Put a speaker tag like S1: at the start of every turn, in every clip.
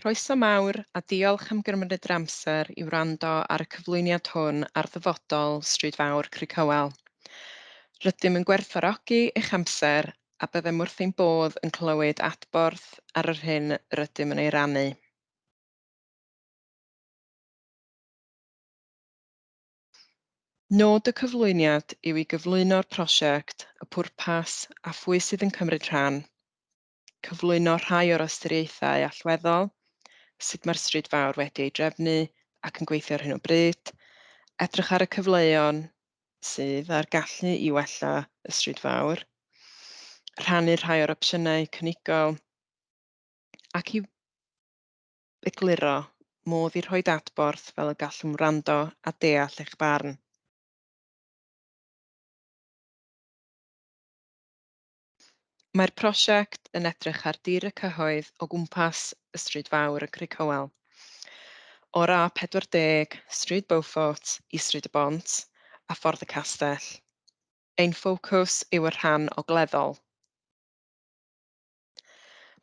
S1: Croeso mawr a diolch am gymryd yr amser i wrando ar y cyflwyniad hwn ar ddyfodol Stryd Fawr Crucywel. Rydym yn gwerthfawrogi eich amser a byddem wrth ein bodd yn clywed adborth ar yr hyn rydym yn ei rannu. Nod y cyflwyniad yw i gyflwyno'r prosiect, y pwrpas a phwy sydd yn cymryd rhan, cyflwyno rhai o'r ystyriaethau allweddol, sut mae'r Stryd Fawr wedi ei drefnu ac yn gweithio ar hyn o bryd, edrych ar y cyfleon sydd a'r gallu i wella y Stryd Fawr, rhannu rhai o'r opsiynau cynigol ac i egluro modd i rhoi adborth fel y gallwn wrando a deall eich barn. Mae'r prosiect yn edrych ar dir y cyhoedd o gwmpas y Stryd Fawr y Crucywel. O'r A40, Stryd Beaufort i Stryd y Bont a Ffordd y Castell. Ein ffocws yw y rhan ogleddol.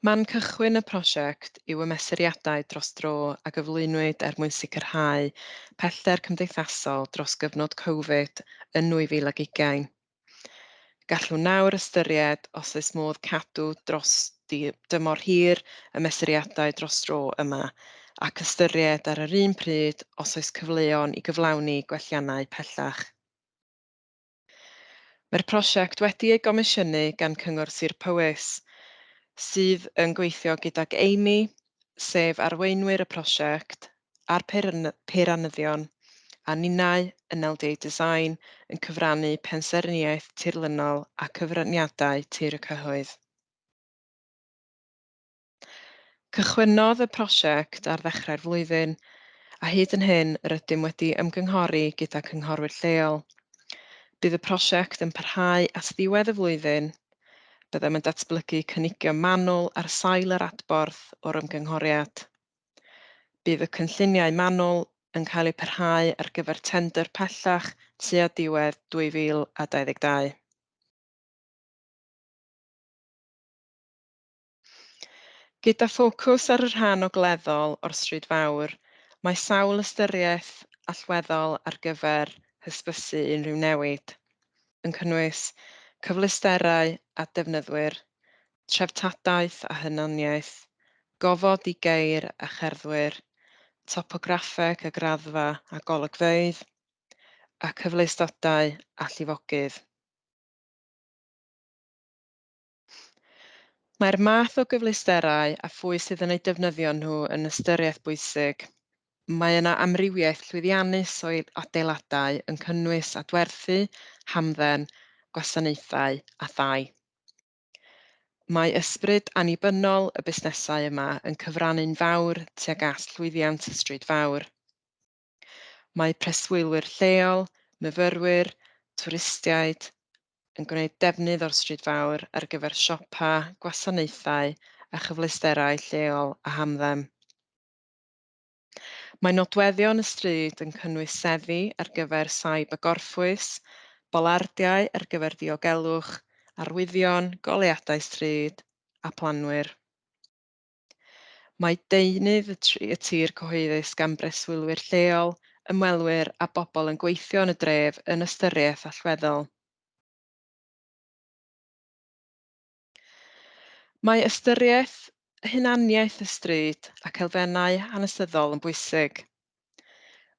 S1: Man cychwyn y prosiect yw y mesuriadau dros dro a gyflwynwyd er mwyn sicrhau pellter cymdeithasol dros gyfnod Covid yn 2020. Gallwn nawr ystyried os oes modd cadw dros dymor hir y mesuriadau dros dro yma ac ystyried ar yr un pryd os oes cyfleon i gyflawni gwelliannau pellach. Mae'r prosiect wedi ei gomisiynu gan Cyngor Sir Powys, sydd yn gweithio gydag Amy, sef arweinwyr y prosiect, a'r peirianyddion, a ninnau yn LDA Design yn cyfrannu pensaernïaeth tirlunol a cyfraniadau tir y cyhoedd. Cychwynnodd y prosiect ar ddechrau'r flwyddyn, a hyd yn hyn rydym wedi ymgynghori gyda cynghorwyr lleol. Bydd y prosiect yn parhau at ddiwedd y flwyddyn. Byddem yn datblygu cynigion manwl ar sail yr adborth o'r ymgynghoriad. Bydd y cynlluniau manwl yn cael eu parhau ar gyfer tendr pellach tua diwedd 2022. Gyda ffocws ar y rhan ogleddol o'r Stryd Fawr, mae sawl ystyriaeth allweddol ar gyfer hysbysu unrhyw newid, yn cynnwys cyfleusterau a defnyddwyr, treftadaeth a hunaniaeth, gofod i geir a cherddwyr, topograffeg a graddfa a golygfeydd, a cyfleustodau a llifogydd. Mae'r math o gyfleusterau a phwy sydd yn eu defnyddio nhw yn ystyriaeth bwysig. Mae yna amrywiaeth llwyddiannus o adeiladau yn cynnwys adwerthu, hamdden, gwasanaethau a thai. Mae ysbryd annibynnol y busnesau yma yn cyfrannu'n fawr tuag at llwyddiant y Stryd Fawr. Mae preswylwyr lleol, myfyrwyr, twristiaid yn gwneud defnydd o'r Stryd Fawr ar gyfer siopa, gwasanaethau a chyfleusterau lleol a hamdden. Mae nodweddion y stryd yn cynnwys seddi ar gyfer saib a gorffwys, bolardiau ar gyfer diogelwch, arwyddion, goleuadau stryd a planwyr. Mae deunydd y tir cyhoeddus gan breswylwyr lleol, ymwelwyr a bobl yn gweithio yn y dref yn ystyriaeth allweddol. Mae ystyriaeth hunaniaeth y stryd ac elfennau hanesyddol yn bwysig.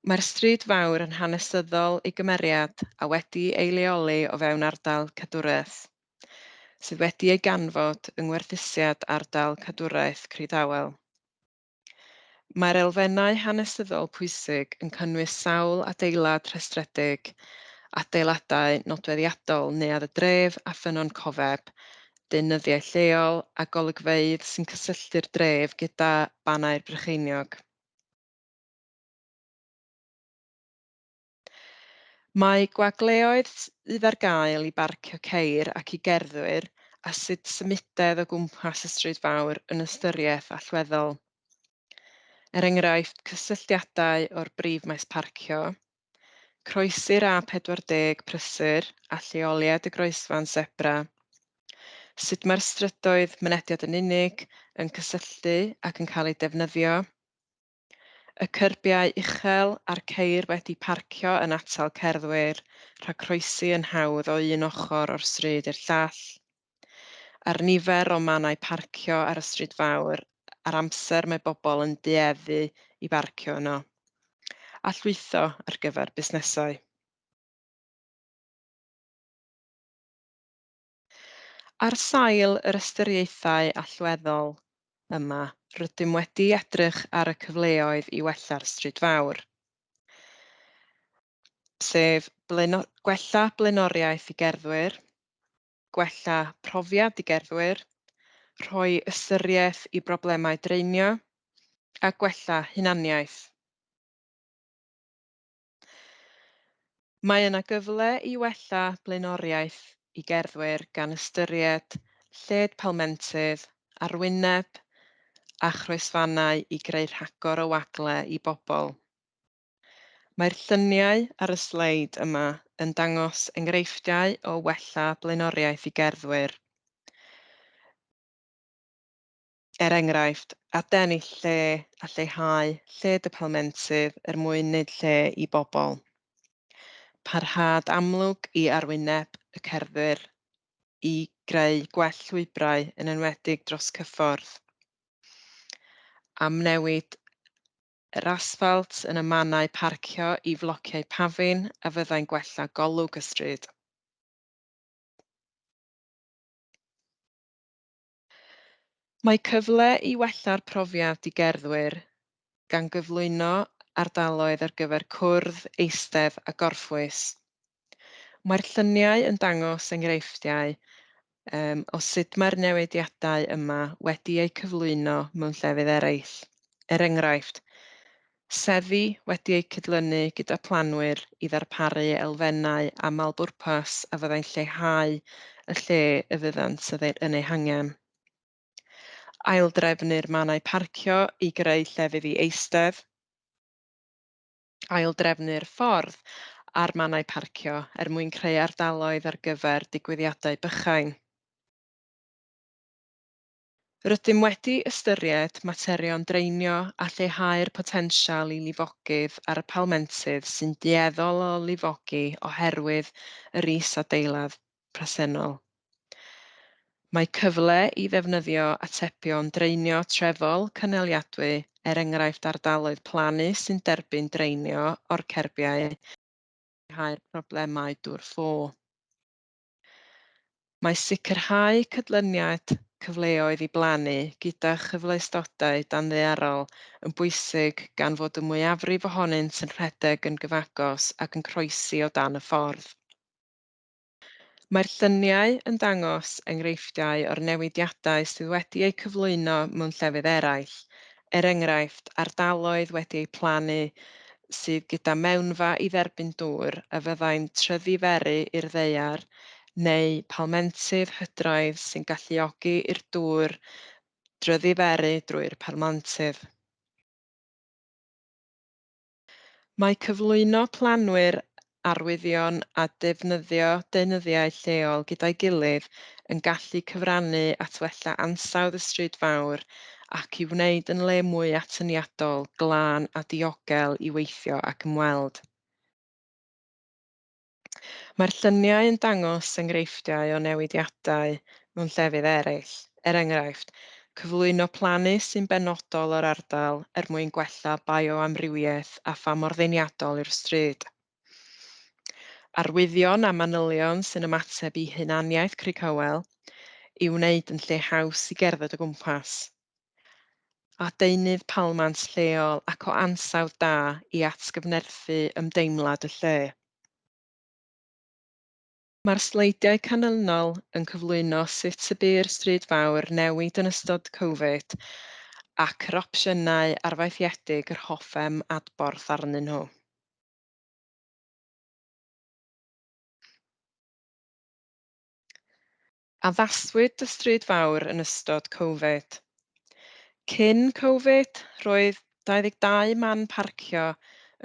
S1: Mae'r Stryd Fawr yn hanesyddol ei gymeriad a wedi ei leoli o fewn ardal cadwraeth, sydd wedi ei ganfod yng ngwerthusiad ardal cadwraeth Crickhowell. Mae'r elfennau hanesyddol pwysig yn cynnwys sawl adeilad rhestredig, adeiladau nodweddiadol neuadd y dref a ffynnon cofeb, deunyddiau lleol a golygfeydd sy'n cysylltu'r dref gyda Bannau'r Brycheiniog. Mae gwagleoedd sydd ar gael i barcio ceir ac i gerddwyr a sut symudedd o gwmpas y Stryd Fawr yn ystyriaeth allweddol. Er enghraifft, cysylltiadau o'r brif maes parcio, croesi'r A40 prysur a lleoliad y groesfan sebra, sut mae'r strydoedd mynediad yn unig yn cysylltu ac yn cael eu defnyddio. Y cyrbiau uchel a'r ceir wedi parcio yn atal cerddwyr rhag croesi yn hawdd o un ochr o'r stryd i'r llall. A'r nifer o mannau parcio ar y stryd fawr a'r amser mae bobl yn dueddu i barcio yno. A llwytho ar gyfer busnesau. Ar sail yr ystyriaethau allweddol yma, rydym wedi edrych ar y cyfleoedd i wella'r stryd fawr, sef gwella blaenoriaeth i gerddwyr, gwella profiad i gerddwyr, rhoi ystyriaeth i broblemau draenio, a gwella hunaniaeth. Mae yna gyfle i wella blaenoriaeth i gerddwyr gan ystyried lled palmentydd, arwyneb a chroesfannau i greu rhagor o wagle i bobl. Mae'r lluniau ar y sleid yma yn dangos enghreifftiau o wella blaenoriaeth i gerddwyr. Er enghraifft, adennill lle a lleihau lled y palmentydd er mwyn wneud lle i bobl. Parhad amlwg i arwyneb y cerddwyr i greu gwell llwybrau yn enwedig dros cyffordd. Amnewid yr asffalt yn y mannau parcio i flociau pafin a fyddai'n gwella golwg y stryd. Mae cyfle i wella'r profiad i gerddwyr gan gyflwyno ardaloedd ar gyfer cwrdd, eistedd a gorffwys. Mae'r lluniau yn dangos enghreifftiau o sut mae'r newidiadau yma wedi eu cyflwyno mewn llefydd eraill. Er enghraifft, seddi wedi eu cydlynu gyda planwyr i ddarparu elfennau amlbwrpas a fyddai'n lleihau y lle y fyddant yn eu hangen. Aildrefnu'r mannau parcio i greu llefydd i eistedd. Aildrefnu'r ffordd a'r mannau parcio er mwyn creu ardaloedd ar gyfer digwyddiadau bychain. Rydym wedi ystyried materion draenio a lleihau'r potensial i lifogydd ar y palmentydd sy'n dueddol o lifogi oherwydd yr is-adeilad presennol. Mae cyfle i ddefnyddio atebion draenio trefol cynaliadwy, er enghraifft ardaloedd plannu sy'n derbyn draenio o'r cerbiau, lleihau'r problemau dŵr ffo. Mae sicrhau cydlyniad cyfleoedd i blannu gyda chyfleustodau danddaearol yn bwysig gan fod y mwyafrif ohonynt yn rhedeg yn gyfagos ac yn croesi o dan y ffordd. Mae'r lluniau yn dangos enghreifftiau o'r newidiadau sydd wedi eu cyflwyno mewn llefydd eraill, er enghraifft ardaloedd wedi eu plannu sydd gyda mewnfa i dderbyn dŵr a fyddai'n tryddiferu i'r ddaear, neu palmentydd hydraidd sy'n galluogi i'r dŵr dryddiferu drwy'r palmentydd. Mae cyflwyno planwyr arwyddion a defnyddio deunyddiau lleol gyda'i gilydd yn gallu cyfrannu at wella ansawdd y stryd fawr ac i wneud yn le mwy atyniadol, glân a diogel i weithio ac ymweld. Mae'r lluniau yn dangos enghreifftiau o newidiadau mewn llefydd eraill, er enghraifft, cyflwyno plannu sy'n benodol o'r ardal er mwyn gwella bioamrywiaeth a pha mor ddeniadol yw'r stryd. Arwyddion a manylion sy'n ymateb i hunaniaeth Crughywel i wneud yn lle haws i gerdded o gwmpas. A deunydd palmant lleol ac o ansawdd da i atgyfnerthu ymdeimlad y lle. Mae'r sleidiau canlynol yn cyflwyno sut y bu'r stryd fawr newid yn ystod Covid ac yr opsiynau arfaethiedig yr hoffem adborth arnyn nhw. Addaswyd y stryd fawr yn ystod Covid. Cyn Covid, roedd 22 man parcio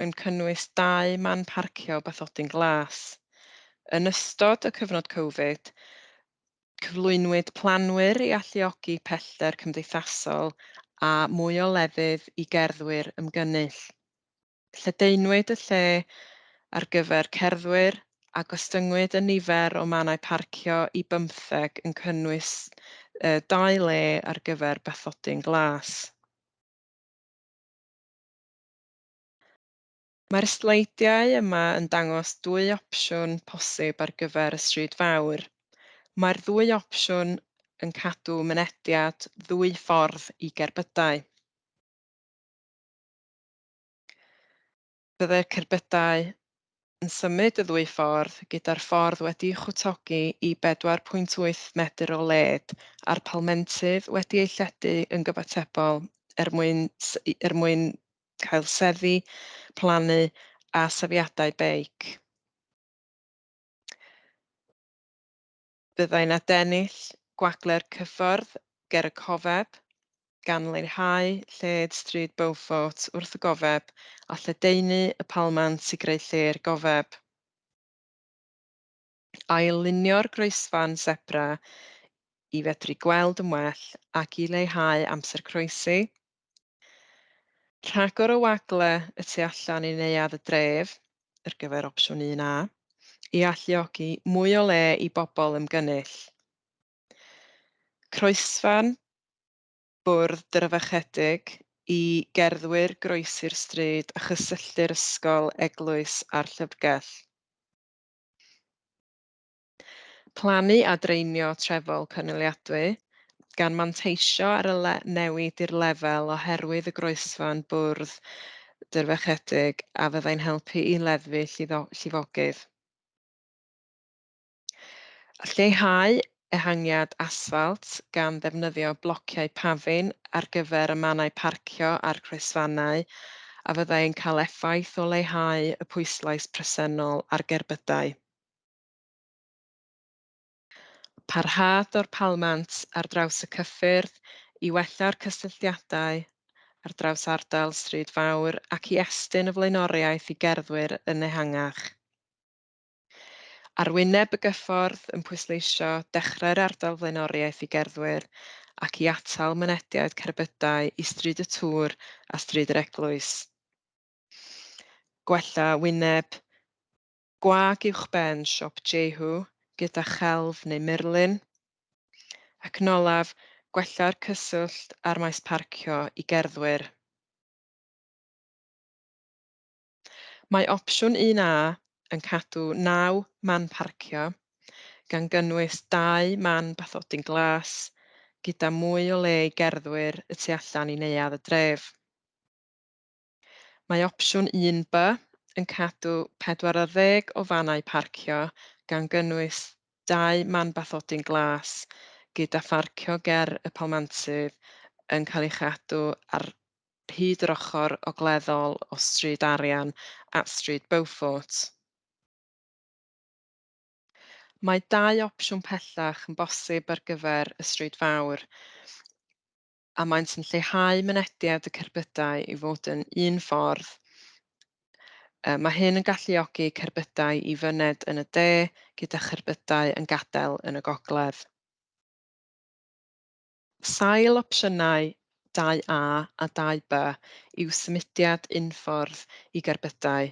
S1: yn cynnwys 2 man parcio bathodyn glas. Yn ystod y cyfnod Covid, Cyflwynwyd planwyr i alluogi pellter cymdeithasol a mwy o lefydd i gerddwyr ymgynnull. Lledaenwyd y lle ar gyfer cerddwyr a gostyngwyd y nifer o mannau parcio i 15 yn cynnwys 2 le ar gyfer bathodyn glas. Mae'r sleidiau yma yn dangos dwy opsiwn posib ar gyfer y stryd fawr. Mae'r ddwy opsiwn yn cadw mynediad ddwy ffordd i gerbydau. Byddai'r cerbydau yn symud y ddwy ffordd gyda'r ffordd wedi'i chwtogi i 4.8 medr o led a'r palmentydd wedi eu lledu yn gyfatebol er mwyn cael seddi, plannu a safiadau beic. Byddai'n adennill gwagle'r cyffordd ger y cofeb, gan leihau lled stryd Beaufort wrth y gofeb a lledaenu y palmant i greu lle i'r gofeb. Ail-lunio'r groesfan sebra i fedru gweld yn well ac i leihau amser croesi. Rhagor o wagle y tu allan i neuadd y dref ar gyfer opsiwn 1A i alluogi mwy o le i bobl ymgynnull. Croesfan bwrdd dyrfachedig i gerddwyr groesi'r stryd a chysylltu'r ysgol, eglwys a'r llyfrgell. Plannu a draenio trefol cynaliadwy, gan manteisio ar y newid i'r lefel oherwydd y groesfan bwrdd dyrfachedig a fyddai'n helpu i leddfu llifogydd. Lleihau ehangiad asffalt gan ddefnyddio blociau pafin ar gyfer y mannau parcio a'r croesfannau a fyddai'n cael effaith o leihau y pwyslais presennol ar gerbydau. Parhad o'r palmant ar draws y cyffyrdd i wella'r cysylltiadau ar draws ardal Stryd Fawr ac i estyn y flaenoriaeth i gerddwyr yn ehangach. Arwyneb y gyffordd yn pwysleisio dechrau'r ardal flaenoriaeth i gerddwyr ac i atal mynediad cerbydau i Stryd y Tŵr a Stryd yr Eglwys. Gwella wyneb gwag uwchben siop Jehu gyda chelf neu murlun. Ac yn olaf, gwella'r cyswllt a'r maes parcio i gerddwyr. Mae opsiwn 1A yn cadw 9 man parcio, gan gynnwys 2 man bathodyn glas, gyda mwy o le i gerddwyr y tu allan i neuadd y dref. Mae opsiwn 1B yn cadw 40 o fannau parcio, gan gynnwys 2 man bathodyn glas, gyda pharcio ger y palmantydd yn cael ei chadw ar hyd yr ochr ogleddol o Stryd Arian at Stryd Beaufort. Mae dau opsiwn pellach yn bosib ar gyfer y stryd fawr, a maent yn lleihau mynediad y cerbydau i fod yn un ffordd. Mae hyn yn galluogi cerbydau i fyned yn y de, gyda cherbydau yn gadael yn y gogledd. Sail opsiynau 2A a 2B yw symudiad unffordd i gerbydau,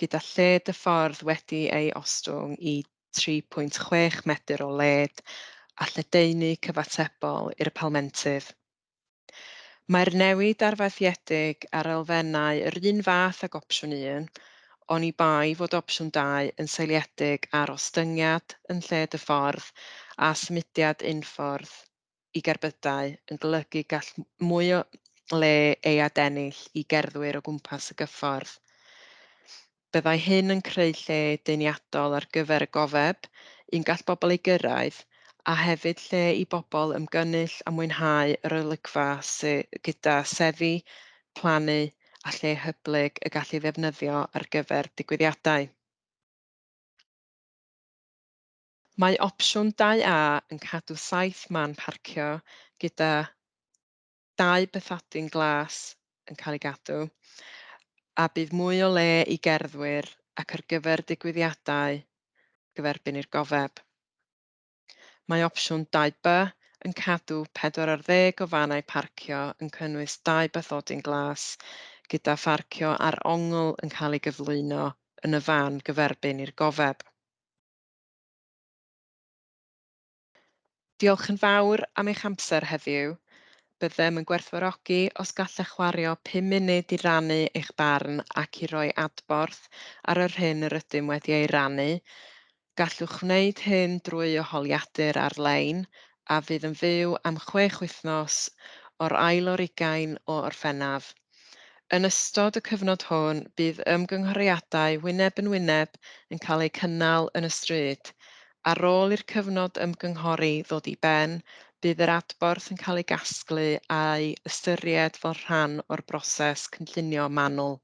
S1: gyda lled y ffordd wedi ei ostwng i 3.6 medr o led a lledaenu cyfatebol i'r palmentydd. Mae'r newid arfaethiedig ar elfennau yr un fath ag opsiwn 1, oni bai fod opsiwn 2 yn seiliedig ar ostyngiad yn lled y ffordd a symudiad unffordd i gerbydau yn golygu gall mwy o le ei adennill i gerddwyr o gwmpas y gyffordd. Byddai hyn yn creu lle deniadol ar gyfer y gofeb, un gall bobl ei gyrraedd, a hefyd lle i bobl ymgynnull a mwynhau yr olygfa gyda seddi, plannu a lle hyblyg y gall ei ddefnyddio ar gyfer digwyddiadau. Mae opsiwn 2A yn cadw 7 man parcio gyda 2 bathodyn glas yn cael ei gadw, a bydd mwy o le i gerddwyr ac ar gyfer digwyddiadau gyferbyn i'r gofeb. Mae opsiwn 2B yn cadw 40 o fannau parcio yn cynnwys dau bathodyn glas, gyda pharcio ar ongl yn cael ei gyflwyno yn y fan gyferbyn i'r gofeb. Diolch yn fawr am eich amser heddiw. Byddem yn gwerthfawrogi os gallech wario 5 munud i rannu eich barn ac i roi adborth ar yr hyn yr ydym wedi ei rannu. Gallwch wneud hyn drwy holiadur ar-lein a fydd yn fyw am 6 wythnos o'r 20 o Orffennaf. Yn ystod y cyfnod hwn, bydd ymgynghoriadau wyneb yn wyneb yn cael eu cynnal yn y stryd. Ar ôl i'r cyfnod ymgynghori ddod i ben, bydd yr adborth yn cael ei gasglu a'i ystyried fel rhan o'r broses cynllunio manwl.